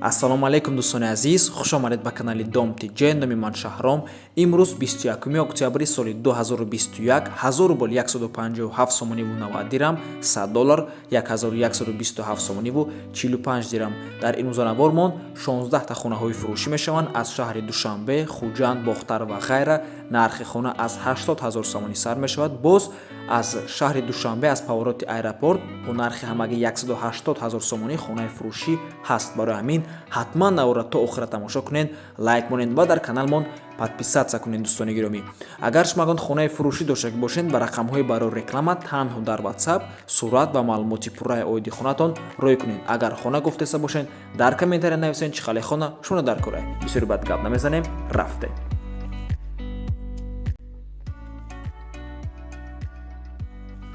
Ассалому алайкум, дӯстони азиз, хуш омадед ба канали Дом ТЖ. Номи ман Шаҳром. Имрӯз 21 октябри соли 2021, 1000 рубл 157 сомониву 90 дирам, 100 доллар 1127 сомониву 45 дирам. Дар имрӯзанавормон 16 та хонаҳои фурӯшӣ мешаванд аз шаҳри Душанбе, Хуҷанд, Бохтар ва ғайра. Нархи хона аз 80 ҳазор сомонӣ сар мешавад. Боз аз шаҳри Душанбе, аз повороти аэропорт бо нархи ҳамагӣ 180 ҳазор сомонӣ хонаи фурӯшӣ ҳаст. Барои ҳамин ҳатман навора то охира тамошо кунед, лайк монед ва дар каналмон подписаться кунед. Дӯстони гиромӣ, агар шумо ягон хонаи фурӯшӣ дошта бошед, ба рақамҳои барои реклама танҳо дар WhatsApp сурат ва маълумоти пурраи оиди хонатон рӯй кунед. Агар хона гуфтеста бошед, дар комментария нависед, чӣ хеле хона шумо дар корай. Бисёри бад гап намезанем, рафтем.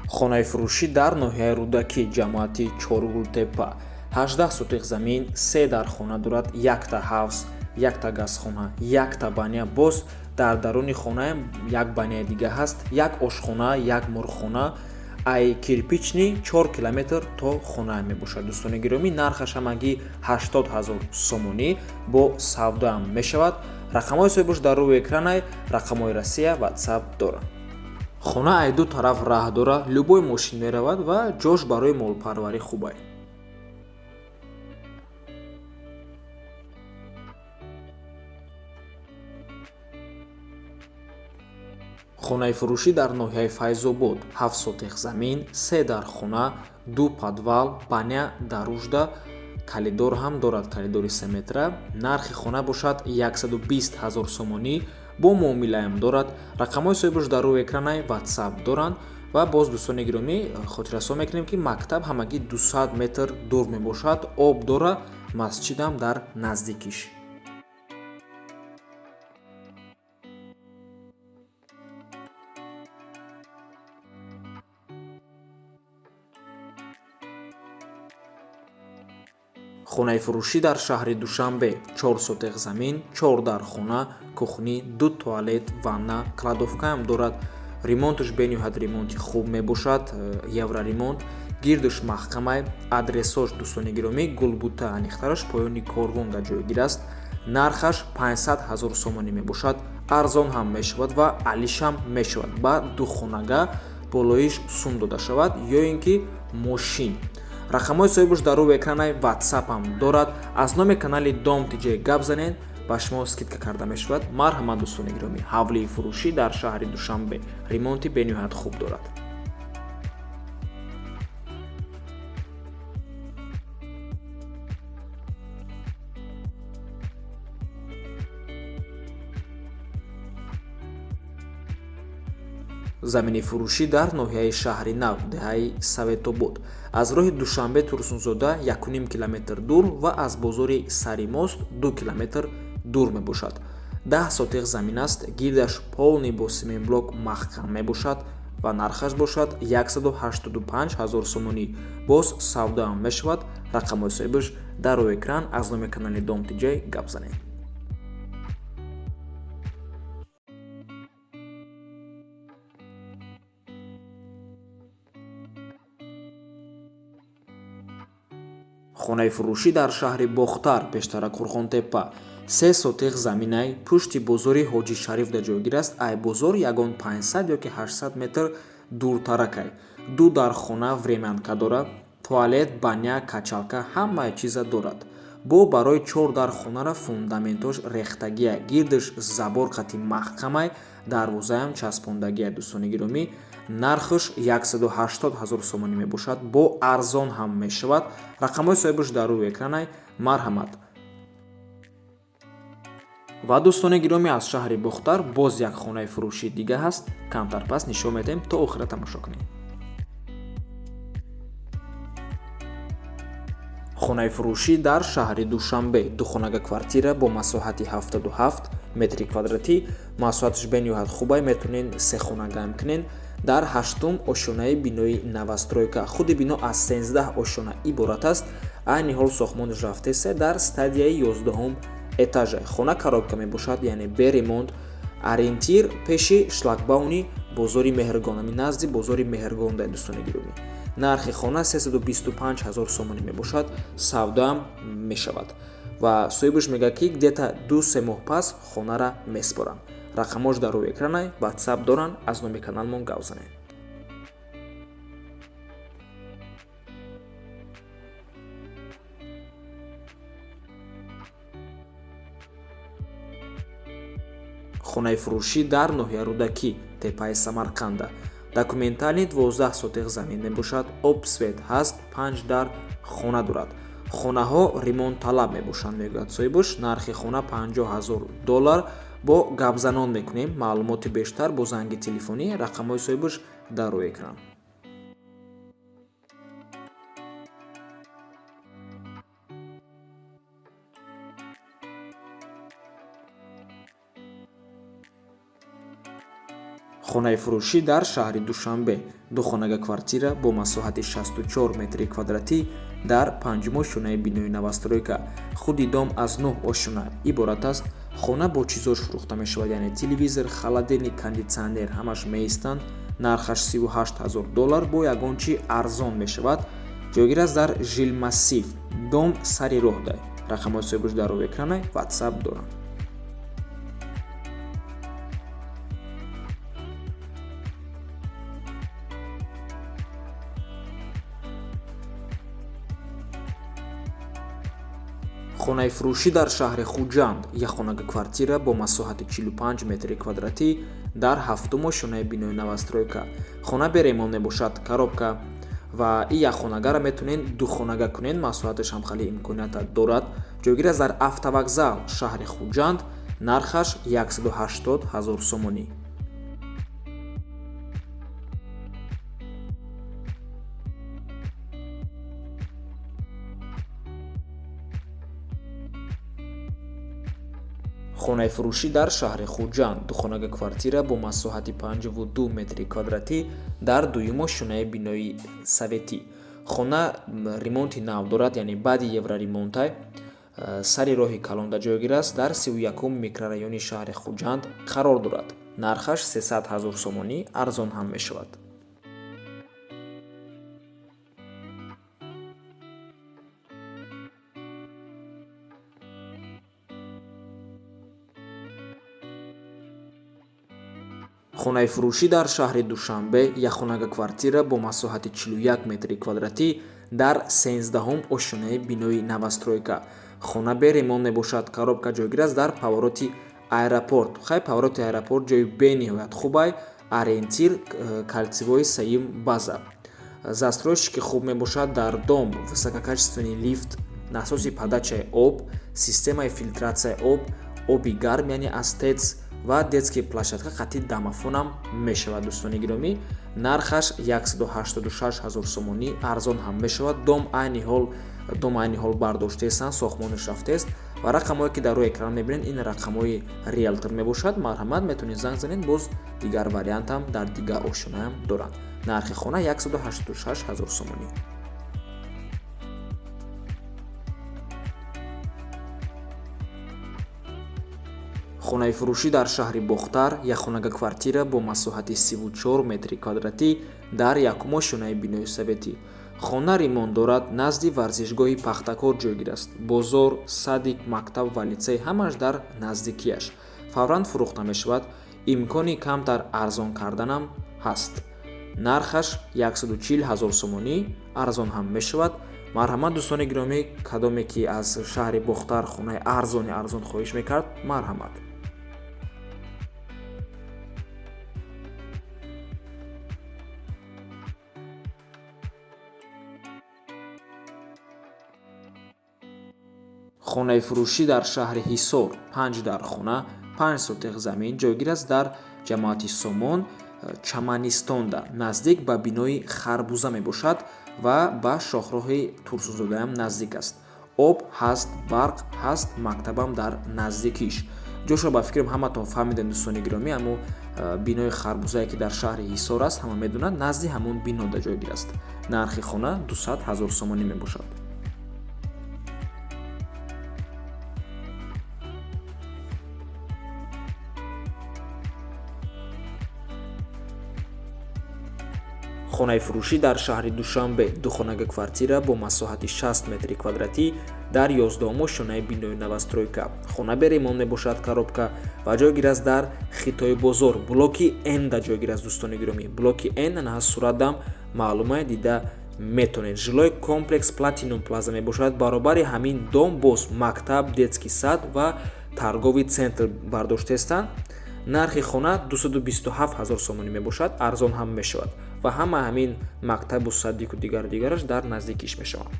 Хонаи фурӯшӣ дар ноҳияи Рӯдакӣ, ҷамоати Чоргултепа, 18 сотих замин, се дархона дорад, якта ҳавз, якта газхона, якта баня. Боз дар даруни хона як баняи дига ҳаст, як ошхона, як мурғхона. Ай Кирпичный 4 километр то хона мебошад. Дӯстони гиромӣ, нархаш ҳамагӣ 80 ҳазор сомонӣ, бо савдоам мешавад. Рақамҳои соҳибош дар рӯи экранай, рақамҳои Россия, WhatsApp доранд. Хона ай ду тараф раҳ дора, любой мошин меравад ва ҷош барои молпарварӣ хубай. Хонаи фурӯшӣ дар ноҳияи Файзобод, 7 сотих замин, се дархона, ду подвал, баня даружда, калидор ҳам дорад, калидори 3 метра. Нархи хона бошад 120 ҳазор сомонӣ, бо муомилаам дорад. Рақамҳои соҳибош дар рӯи экранай, WhatsApp доранд. Ва боз, дӯстони гиромӣ, хотиррасон мекунем, ки мактаб ҳамагӣ 200 метр дур мебошад, об дора, масҷидам дар наздикиш. Хонаи фурӯшӣ дар шаҳри Душанбе, 4 сотих замин, чор дархона, кухня, ду туалет, ванна, кладовкаам дорад. Ремонташ бениҳоят ремонти хуб мебошад, евроремонт, гирдуш маҳкамай. Адресош, дӯстони гиромӣ, Гулбута, аниқтараш поёни Корвон дар ҷойгир аст. Нархаш 500 ҳазор сомонӣ мебошад, арзон ҳам мешавад ва алишам мешавад. Ба духонага болоиш сум дода шавад ё ин ки мошин. Рақамҳои соҳибош дар рӯи экранай, WhatsApp ҳам дорад. Аз номи канали Дом ТЖ гап занед, ба шумо скидка карда мешавад. Марҳамат, дӯстони гиромӣ, ҳавлии фурӯшӣ дар шаҳри Душанбе, ремонти бениҳоят хуб дорад. Замини фурӯшӣ дар ноҳияи Шаҳри Нав, деҳаи Советобод, аз роҳи Душанбе Турсунзода 1,5 километр дур ва аз бозори Саримост 2 километр дур мебошад. 10 сотих замин аст, гирдаш полный бо семенблок маҳкам мебошад ва нархаш бошад 185 ҳазор сомонӣ, боз савдоам мешавад. Рақамҳои соҳибаш дар рӯи экран, аз номи канали Дом ТЖ гап занед. Хонаи фурӯшӣ дар шаҳри Бохтар, пештара Қурғонтеппа, 3 сотих заминай, пушти бозори Ҳоҷи Шариф дар ҷойгир аст. Ай бозор ягон 500 ёки 800 метр дуртаракай. Ду дархона, времянка дорад, туалет, баня, качалка, ҳамаи чиза дорад. Бо барои чор дархонара фундаментош рехтагия, гирдаш забор қати маҳкамай, дарвозаям часпондагия. Дӯстони гиромӣ, нархаш 180 ҳазор сомонӣ мебошад, бо арзон ҳам мешавад. Рақамҳои соҳибаш дар рӯи экранай, марҳамат. Ва, дӯстони гиромӣ, аз шаҳри Бохтар боз як хонаи фурӯшии дига ҳаст, камтар пас нишон медиҳем, то охира тамошо кунед. Хонаи фурӯшӣ дар шаҳри Душанбе, духонага квартира бо масоҳати 77 метри квадратӣ. Масоҳаташ бениҳоят хубай, метавонед сехонагаам кунед. Дар ҳаштум ошёнаи бинои новостройка. Худи бино аз 13 ошёна иборат аст. Айни ҳол сохтмонаш рафтеса, дар стадияи 11-ум этажа. Хона коробка мебошад, яъне бе ремонт. Ориентир пеши шлагбауми бозори Меҳргон, ами назди бозори Меҳргон дар. Дӯстони гиромӣ, нархи хона 325 ҳазор сомонӣ мебошад, савдоам мешавад. Ва соҳибаш мегӯяд, ки где-то 2-3 моҳ пас хонара меспоранд. Рақамҳош дар рӯи экранай, WhatsApp доранд, аз номи каналмон гап занед. Хонаи фурӯшӣ дар ноҳияи Рӯдакӣ, теппаи Самарқанда. Документальный 12 сотих замин мебошад, об, свет ҳаст, 5 дар хона дорад. Хонаҳо ремонтталаб мебошанд, мегӯяд соҳибаш. Нархи хона 50 000 доллар. Бо гапзанон мекунем, маълумоти бештар бо занги телефонӣ, рақамҳои соҳибаш дар рӯи экран. Хонаи фурӯшӣ дар шаҳри Душанбе, духонага квартира бо масоҳати 64 метри квадратӣ дар панҷум ошёнаи бинои новостройка. Худи дом аз 9 ошёна иборат аст. Хона бо чизош фурӯхта мешавад, яъне телевизор, холодильник, кондитсионер ҳамаш меистанд. Нархаш 38 000 доллар, бо ягон чи арзон мешавад. Ҷойгир аст дар Жилмассив, дом сари роҳ дай. Рақамҳои соҳибаш дар рӯи экрана, WhatsApp доранд. Хонаи фурӯшӣ дар шаҳри Хуҷанд, якхонага квартира бо масоҳати 45 метри квадратӣ дар ҳафтум ошёнаи бинои новостройка. Хона бе ремонт мебошад, коробка, ва ин якхонагара метавонед духонага кунед, масоҳаташ ҳам хеле имконията дорад. Ҷойгир аст дар автовокзал шаҳри Хуҷанд, нархаш 180 000 сомонӣ. Хонаи фурӯшӣ дар шаҳри Хуҷанд, духонага квартира бо масоҳати 52 метри квадратӣ дар дуюм ошёнаи бинои советӣ. Хона ремонти нав дорад, яъне баъди евроремонтай, сари роҳи калонда ҷойгир аст, дар 31 микрорайони шаҳри Хуҷанд қарор дорад. Нархаш 300 000 сомонӣ, арзон ҳам мешавад. Хонаи фурӯшӣ дар шаҳри Душанбе, якхонага квартира бо масоҳати 41 метри квадратӣ дар 13-ум ошёнаи бинои новостройка. Хона бе ремонт мебошад, коробка, ҷойгир аст дар повороти аэропорт. Хай, повороти аэропорт ҷои бениҳоят хубай, ориентир кольцевой сеюм база. Застройщики хуб мебошад, дар дом высококачественный лифт, насоси подачаи об, системаи фильтратсияи об, оби гарм, яъне аз ТЭЦ, ва детский площадка қати домофонам мешавад. Дӯстони гиромӣ, нархаш 186 000 сомонӣ, арзон ҳам мешавад. Дом айни ҳол бардоштаестанд, сохтмонаш рафтааст ва рақамҳое ки дар рӯи экран мебинед, ин рақамҳои риелтор мебошад. Марҳамат, метавонед занг занед, боз дигар вариантам дар дигар ошёнаам доранд. Нархи хона 186 000 сомонӣ. Хонаи фурӯшӣ дар шаҳри Бохтар, якхонага квартира бо масоҳати 34 метри квадратӣ дар якум ошёнаи бинои советӣ. Хона ремонт дорад, назди варзишгоҳи Пахтакор ҷойгир аст. Бозор, садик, мактаб ва литсей ҳамаш дар наздикиаш. Фавран фурӯхта мешавад, имкони камтар арзон карданам ҳаст. Нархаш 140 000 сомонӣ, арзон ҳам мешавад. Марҳамат, дӯстони гиромӣ, кадоме ки аз шаҳри Бохтар хонаи арзони арзон хоҳиш мекард, марҳамат. Хонаи фурӯшӣ дар шаҳри Ҳисор, панҷ дар хона, 5 сотих замин, ҷойгир аст дар ҷамоати Сомон, Чаманистонда, наздик ба бинои Харбуза мебошад ва ба шоҳроҳи Турсунзодаам наздик аст. Об ҳаст, барқ ҳаст, мактабам дар наздикиш. Ҷошо ба фикрам ҳаматон фаҳмидем, дӯстони гиромӣ, аммо бинои Харбузае ки дар шаҳри Ҳисор аст, ҳама медонад, назди ҳамон бинода ҷойгир аст. Нархи хона 200 000 сомонӣ мебошад. Хонаи фурӯшӣ дар шаҳри Душанбе, духонага квартира бо масоҳати 60 метри квадратӣ Дар 11 ошёнаи бинои новостройка. Хона бе ремонт мебошад, коробка, ва ҷойгир аст дар Хитои бозор, блоки Н да ҷойгир аст, дӯстони гиромӣ. Блоки Н ана суратдам маълума, дида метонед. Жилой комплекс Платинум Плаза мебошад. Баробари ҳамин дом боз мактаб, детский сад ва торговый центр бардоштаестанд. Нархи хона 227 ҳазор сомонӣ мебошад, арзон ҳам мешавад, ва ҳама ҳамин мактабу садику дигару дигараш дар наздикиш мешаванд.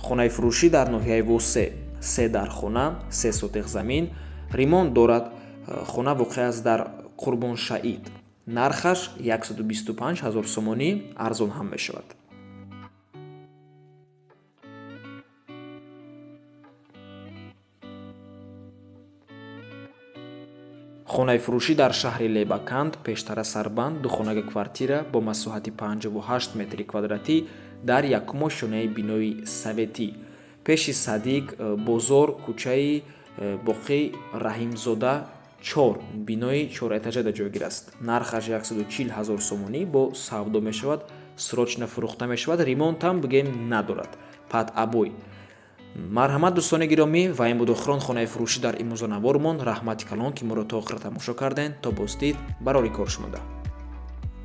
Хонаи фурӯшӣ дар ноҳияи Восе, се дар хона, 3 сотих замин, ремонт дорад. Хона воқеъ аст дар Қурбоншаид. Нархаш 125 ҳазор сомонӣ, арзон ҳам мешавад. Хонаи фурӯшӣ дар шаҳри Лебаканд, пештара Сарбанд, духонага квартира бо масоҳати 58 метри квадратӣ дар якум ошёнаи бинои советӣ, пеши садик бозор, кӯчаи Боқӣ Раҳимзода 4, бинои чорэтажада ҷойгир аст. Нархаш 140 ҳазор сомонӣ, бо савдо мешавад, срочно фурӯхта мешавад, ремонтам бигем надорад, под обои. Марҳамат, дӯстони гиромӣ, ва ин буд охирон хонаи фурӯшӣ дар имрӯза навормон. Раҳмати калон, ки моро то охира тамошо кардем. То боздид, барори кор шумода.